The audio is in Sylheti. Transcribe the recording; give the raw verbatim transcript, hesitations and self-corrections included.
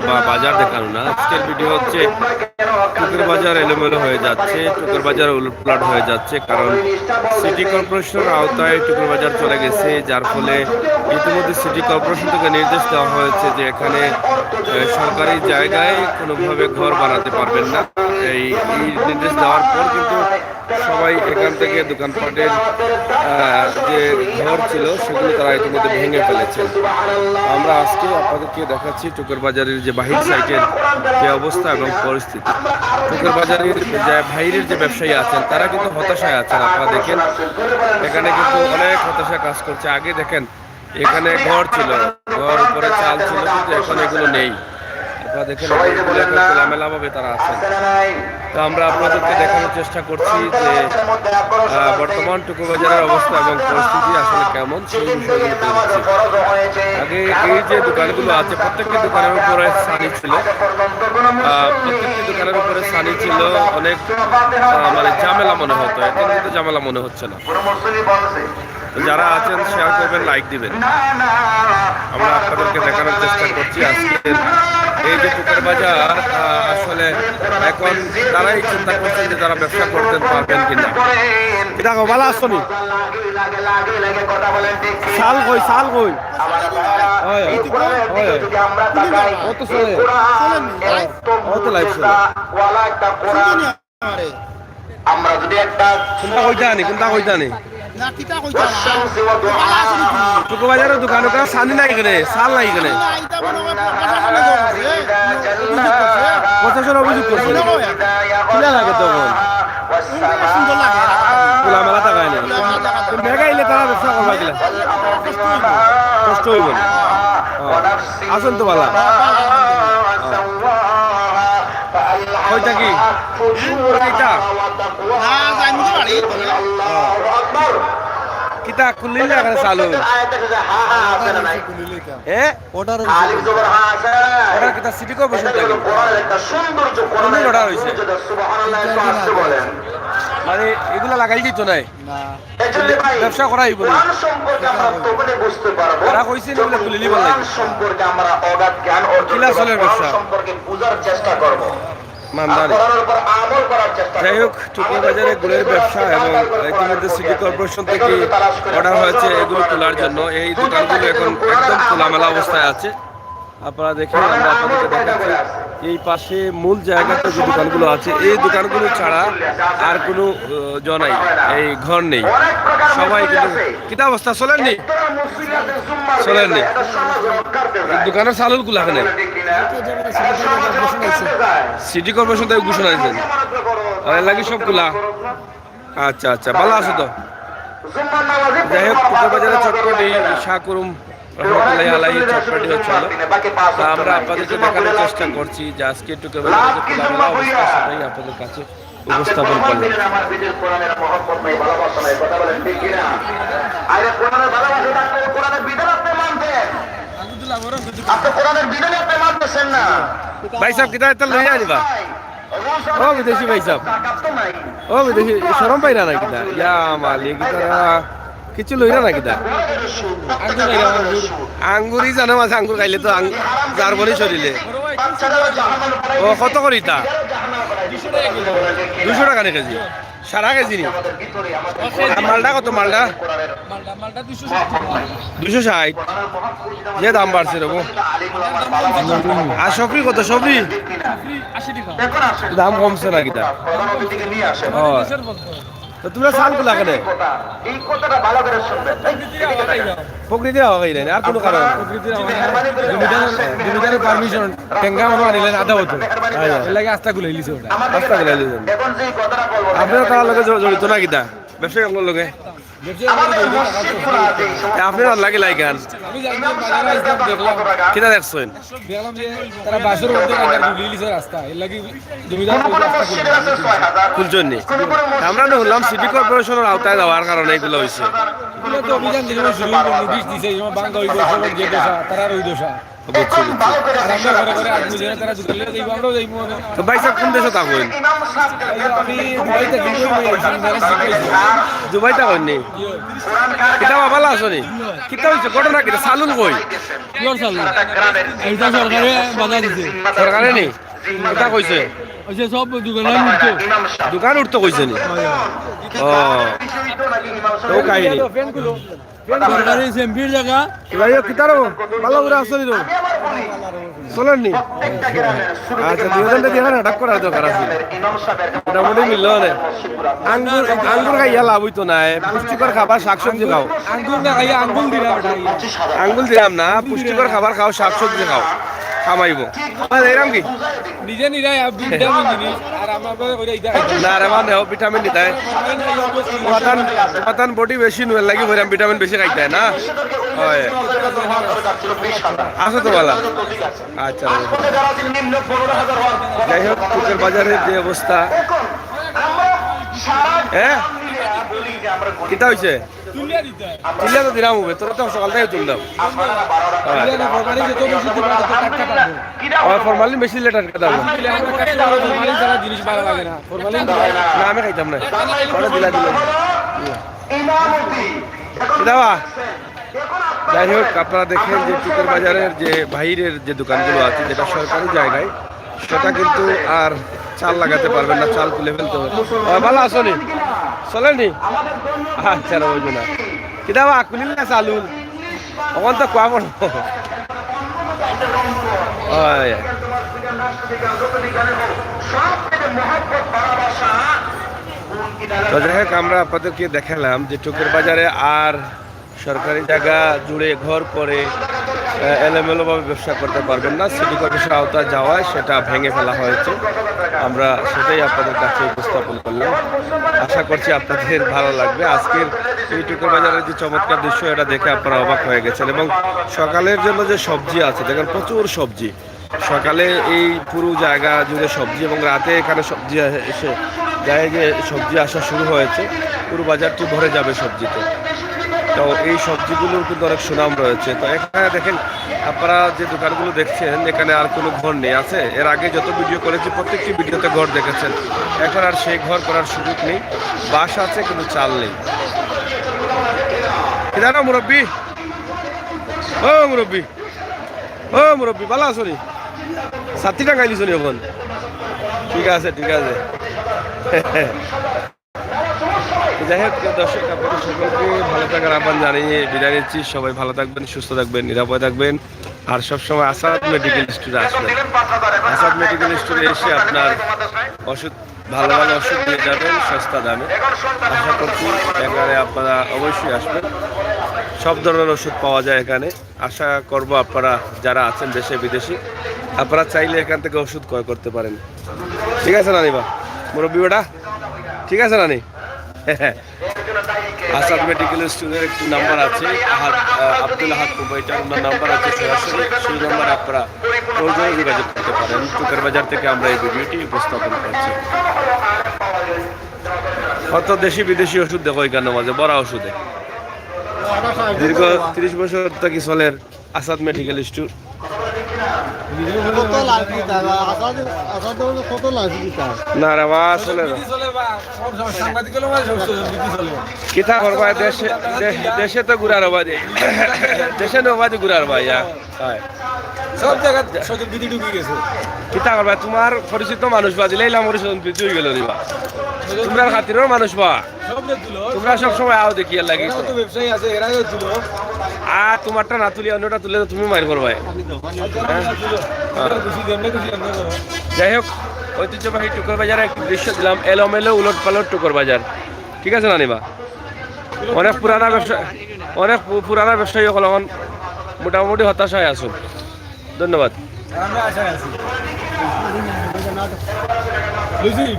বা বাজার দেখানো না। আজকের ভিডিও হচ্ছে টুকের বাজার এলোমেলো হয়ে যাচ্ছে, টুকের বাজার উলটপালট হয়ে যাচ্ছে, কারণ সিটি কর্পোরেশনের আওতায় টুকের বাজার চলে গেছে, যার ফলে ইতিমধ্যে সিটি কর্পোরেশন থেকে নির্দেশ দেওয়া হয়েছে যে এখানে আহ, সরকারি জায়গায় কোনোভাবে ঘর বানাতে পারবেন না। এই এই নির্দেশ দেওয়ার পর কিন্তু সবাই এখান থেকে দোকানপাটের আহ, যে ঘর ছিল সেগুলো তারা ইতিমধ্যে ভেঙে ফেলেছেন। আমরা আজকে আপনাদেরকে দেখাচ্ছি টুকের বাজারের যে বাহির সাইডের যে অবস্থা এবং পরিস্থিতি। টুকের বাজারের যে বাইরের যে ব্যবসায়ী আছেন, তারা কিন্তু হতাশায় আছেন। আপনারা দেখেন, এখানে কিন্তু অনেক হতাশা কাজ করছে। আগে দেখেন, এখানে ঘর ছিল, ঘর উপরে চাল ছিল, কিন্তু এখন এগুলো নেই। আপনারা দেখেন, এগুলো এখন খোলামেলাভাবে তারা আছেন। তো আমরা আপনাদেরকে দেখানোর চেষ্টা করছি যে আহ, বর্তমান টুকুর বাজারের অবস্থা এবং পরিস্থিতি আসলে কেমন, সেই বিষয়গুলো তুলে ধরছি। আগে এই যে দোকানগুলো আছে, প্রত্যেকটি দোকানের উপরে ছানি ছিল। আহ, প্রত্যেকটি দোকানের উপরে ছানি ছিল। অনেক আহ, মানে ঝামেলা মনে হতো, এখন কিন্তু ঝামেলা মনে হচ্ছে না। তো যারা আছেন, শেয়ার করবেন, লাইক দিবেন। আমরা আপনাদেরকে দেখানোর চেষ্টা করছি আজকে এই যে টুকের বাজার। আহ, আসলে এখন তারাই চিন্তা করছেন যে তারা ব্যবসা করতে পারবেন কিনা। কিতা গো, ভালা আছো নি? চাল কই, চাল কই? অয়, অয়, অয়। কত চলে? অত লাইভ চলে। আমরা যদি একটা কোনটা কইতা আনি, কোনটা কইতা আনি? না, কিতা কইতা না? ভালা আছো নি তুমি? টুকু বাজারের দোকান, ওখানে ছানি নাই কেনে, চাল নাই কেনে? না, এটা মনে হয় প্রশাসনে জোর আছে, এ? অভিযোগ করছে। প্রশাসন অভিযোগ করছে। মনে হয়। কিলা লাগে তখন? এগুলো সুন্দর লাগে। খোলামেলা থাকায় না। খোলামেলা থাকায়। তো মেঘ আইলে তারা ব্যবসা করবা কিলা? কষ্ট হইব। কষ্ট হইব না। হ্যাঁ। আছেন তো ভালা? হ্যাঁ। কই থাকি? কইতা? না, যাইমু তো বাড়ি, তবে। কিতা খুললি না এখানে চালু? হ্যাঁ? অর্ডার অর্ডার কিতা সিটি কর্পোরেশন থাকি? কোন দিন অর্ডার হইছে? মানে এগুলা লাগাই দিত নাই? না। ব্যবসা করা হইব না। তারা কইছে নি বলে খুলে নিবার লাগি। কিলা চলের ব্যবসা? মান্দানি। যাই হোক, টুকু বাজারে গুড়ের ব্যবসা এবং ইতিমধ্যে সিটি কর্পোরেশন থেকে অর্ডার হয়েছে এগুলো খোলার জন্য। এই দোকানগুলো এখন একদম খোলামেলা অবস্থায় আছে। আপনারা দেখেন, আমরা আপনাদেরকে দেখাচ্ছি এই পাশে মূল জায়গাতে যে দোকানগুলো আছে, এই দোকানগুলো ছাড়া আর কোনো আহ, জন নাই, এই ঘর নেই। সবাই কিন্তু কিতা অবস্থা, চলেননি? চলেননি। এই দোকানের চালুল গুলা এখানে সিটি কর্পোরেশন থেকে ঘোষণা দিয়েছেন, আর এর লাগি সব খোলা। আচ্ছা, আচ্ছা, ভালা আছো তো? যাই হোক, টুকের বাজারে চটপটি, শাহকুরুম রহমতুল্লাহি আলাইহি চটপটি হচ্ছিল। তা আমরা আপনাদেরকে দেখানোর চেষ্টা করছি যে আজকে টুকের বাজারে যে খোলামেলা অবস্থা, সেটাই আপনাদের কাছে উপস্থাপন করলাম। ভাই সাহেব, কিতা একটা লইয়া আনিবা? ও বিদেশি ভাই সাহেব, ও বিদেশি, শরম পাইরা না কিতা? ইয়া মালিক, তারা কিছু লইরা না কিতা? আঙ্গুরি জানো আছে, আঙ্গুর খাইলে তো আং-, জারবনি শরীরে। ও কত করি তা? দুশো টাকা নি কেজি? সারা কেজি নি? আর মালটা কত মালটা? দুশো ষাট। যে দাম বাড়ছে রে গো। আর সফরি কত? সফরি? দাম কমছে না কিতা? ও। তো তোমরা চাল গুলা কেনে? প্রকৃতির হাওয়া খাই নাই, আর কোনো কারণ নাই। জমিদার, জমিদারের পারমিশন, টেঙ্গা মানুষ আনিলেন আধা বছর। এর লাগে আস্তা গুলাই লিছে ওটা। আস্তা গুলাই লিছে। আপনারা তার লগে জ-, জড়িত না কিতা? ব্যবসায়ী আপনার লগে? ব্যবসায়ী আমার লগে জড়িত না। এ, আপনারা লাগে লাইগান। আমি জানি না, বাজারে আসলাম, দেখলাম। কিতা দেখছেন? দেখলাম যে তারা বাঁশের মধ্যে কাটা ঢুকিয়ে দিছে রাস্তা, এর লাগি জমিদার ওই রাস্তা খুলে দিছে। খুলছেন নি? আমরা তো শুনলাম সিটি কর্পোরেশনের আওতায় যাওয়ার কারণে এগুলো হয়েছে। এগুলো তো অভিযান যেভাবে শুরু হইলো, নোটিশ দিছে, যেমন ভাঙ্গা হইব, সবার যে দশা, তারার ওই দশা। বুঝছি, বুঝছি। আর আমরা ঘরে ঘরে আত্মীয় স্বজন তারা দোকানে যাইবো, আমরাও যাইবো। তো ভাই সাহেব কোন দেশো থাকইন? আমি দুবাই থাকি, দুবাই থাকি। দুবাই থাকইন নি? কিতা বা, ভালা আছো নি? কিতা অইছে? ঘটনা কিতা? সালুন কই? কিওর সালুন? এইটা সরকারে বাধা দিছে। সরকারে নি? কিতা কইছে? ওই যে সব দোকান উঠতো। দোকান উঠতো কইছে নি? ও। তো কাহিনী। সরকারি এমপির জাগা। ভাই, কিতা রে? ভালা করি আছো নি রে? চলের নি? আচ্ছা, দুইজনরে দিয়া নাটক করার দরকার আছে। মোটামুটি মিললো নে। আঙ্গুর, আঙ্গুর খাইয়া লাভ অইতো নায়। পুষ্টিকর খাবার, শাকসবজি খাও। আঙ্গুর না খাইয়া আঙ্গুল দিলাম ওটা। আঙ্গুল দিলাম না, পুষ্টিকর খাবার খাও, শাকসবজি খাও, কামাইবো। আর এরম কি? নিজে নিজে ভিটামিন জিনিস, আর আমার বাবা কইরা ইটা খাইতে। না রে, মানে, ও ভিটামিন নিতায়। তোমার তান, তোমার তান বডি বেশি নুয়ের লাগি কইরাম, ভিটামিন বেশি খাইতায় না? হয়। আছো তো ভালা? আচ্ছা, যাই হোক, চুকের বাজারের যে অবস্থা। হ্যাঁ? কিতা অইছে? তুলিয়া তো দিলাম হবে, তোরা তো সকালটাই তুললাম। হ্যাঁ। তুলিয়া না, ফরমালিন যত বেশি দিবা, তত টাটকা থাকবো। ও, ফরমালিন বেশি দিলে টাটকা থাকবো। তুলিয়া আমরা কাছে ফরমালিন ছাড়া জিনিস ভালা লাগে না। ফরমালিন দিবা। না, আমি খাইতাম না। ওরা দিলা দিল। কিতা বা? যাই হোক, আপনারা দেখেন যে চুকের বাজারের যে বাইরের যে দোকানগুলো আছে, যেটা সরকারি জায়গায়, সেটা কিন্তু আর চাল লাগাতে পারবেন না, চাল তুলে ফেলতে হবে। ও, ভালা আছো নি? চলের নি? আচ্ছা, রইব না। কিতা বা, খুলিল না চালুন? অখন তো কোয়া পড়বো। হয়। তো যাই হোক, আমরা আপনাদেরকে দেখালাম যে চুকের বাজারে আর সরকারি জায়গা জুড়ে ঘর করে, আহ, এলোমেলোভাবে ব্যবসা করতে পারবেন না। সিটি কর্পোরেশনের আওতায় যাওয়ায় সেটা ভেঙে ফেলা হয়েছে। আমরা সেটাই আপনাদের কাছে উপস্থাপন করলাম। আশা করছি আপনাদের ভালো লাগবে। আজকের এই চুকের বাজারের যে চমৎকার দৃশ্য, এটা দেখে আপনারা অবাক হয়ে গেছেন। এবং সকালের জন্য যে সবজি আছে, দেখেন প্রচুর সবজি। সকালে এই পুরো জায়গা জুড়ে সবজি এবং রাতে এখানে সবজি এসে যায়, যে সবজি আসা শুরু হয়েছে, পুরো বাজারটি ভরে যাবে সবজিতে। তো এই সবজিগুলোর কিন্তু অনেক সুনাম রয়েছে। তো এখানে দেখেন, আপনারা যে দোকানগুলো দেখছেন, এখানে আর কোনো ঘর নেই, আছে? এর আগে যত ভিডিও করেছি, প্রত্যেকটি ভিডিওতে ঘর দেখেছেন। এখন আর সেই ঘর করার সুযোগ নেই। বাঁশ আছে, কিন্তু চাল নেই। কিতা নাম মুরব্বি? ও মুরব্বি, ও মুরব্বি, ভালা আছো নি? ছাতি টাঙাই দিছো নি অখন? ঠিক আছে, ঠিক আছে। যাই হোক, প্রিয় দর্শক, আপনাদের সকলকে ভালো থাকার আহ্বান জানিয়ে বিদায় নিচ্ছি। সবাই ভালো থাকবেন, সুস্থ থাকবেন, নিরাপদে থাকবেন। আর সবসময় আসাদ মেডিকেল স্টোরে আসবেন। আসাদ মেডিকেল স্টোরে এসে আপনার ওষুধ, ভালো ভালো ওষুধ পেয়ে যাবেন সস্তা দামে। আশা করছি এখানে আপনারা অবশ্যই আসবেন। সব ধরনের ওষুধ পাওয়া যায় এখানে। আশা করব আপনারা যারা আছেন দেশে বিদেশে, আপনারা চাইলে এখান থেকে ওষুধ ক্রয় করতে পারেন। ঠিক আছে নানি বা? মুরব্বি বেটা, ঠিক আছে নানি? আসাদ মেডিকেল স্টোরের একটি নাম্বার আছে, আহাদ, আহ, আব্দুল আহাদ প্রোভাইডার, ওনার নাম্বার আছে সরাসরি, সেই নাম্বারে আপনারা প্রয়োজনে যোগাযোগ করতে পারেন। চুকের বাজার থেকে আমরা এই ভিডিওটি উপস্থাপন করছি। কত দেশি বিদেশি ওষুধ দেখো এখানে মাঝে, ভরা ওষুধে। দীর্ঘ তিরিশ বছর থাকি চলের আসাদ মেডিকেল স্টোর। কত লাভ দিতা? আসাদ, আসাদ কত লাভ দিতা? না রে বা, চলে না। বিক্রি চলে বা, সব সাংবাদিক হলো বা, সব, সব বিক্রি চলে। কিতা করবা, দেশে, দে-, দেশে তো ঘুরার অবাধে। দেশে না অবাধে ঘুরার ভাই, হ্যাঁ। হয়। সব জায়গা সজল বিধি ঢুকে গেছে। কিতা করবা, তোমার পরিচিত মানুষ বা দিলে ইলাম পরিচিত বিধি হয়ে গেল রে বা। তোমার খাতিরর মানুষ বা। সব রে তুলো। তোমরা সব সময় আও দেখি আর লাগি এরাও তো। তো ব্যবসায়ী আছে, এরাও তুলো। আর তোমারটা না তুলি অন্যটা তুলে তো তুমি মার করবায়। আপনি দোকানে তুলো। হ্যাঁ। আমরা খুশি, আমরা খুশি, আমরা করবো। যাই হোক, ঐতিহ্যবাহী টুকর বাজারে একটি দৃশ্য দিলাম, এলোমেলো উলট পালট টুকর বাজার। ঠিক আছে নানি বা? অনেক পুরানা ব্যবসা, অনেক পু-, পুরানা ব্যবসায়ী অকল অখন মোটামুটি হতাশায় আছো। ধন্যবাদ। আর আমরা আশায় আছি। বুঝলি?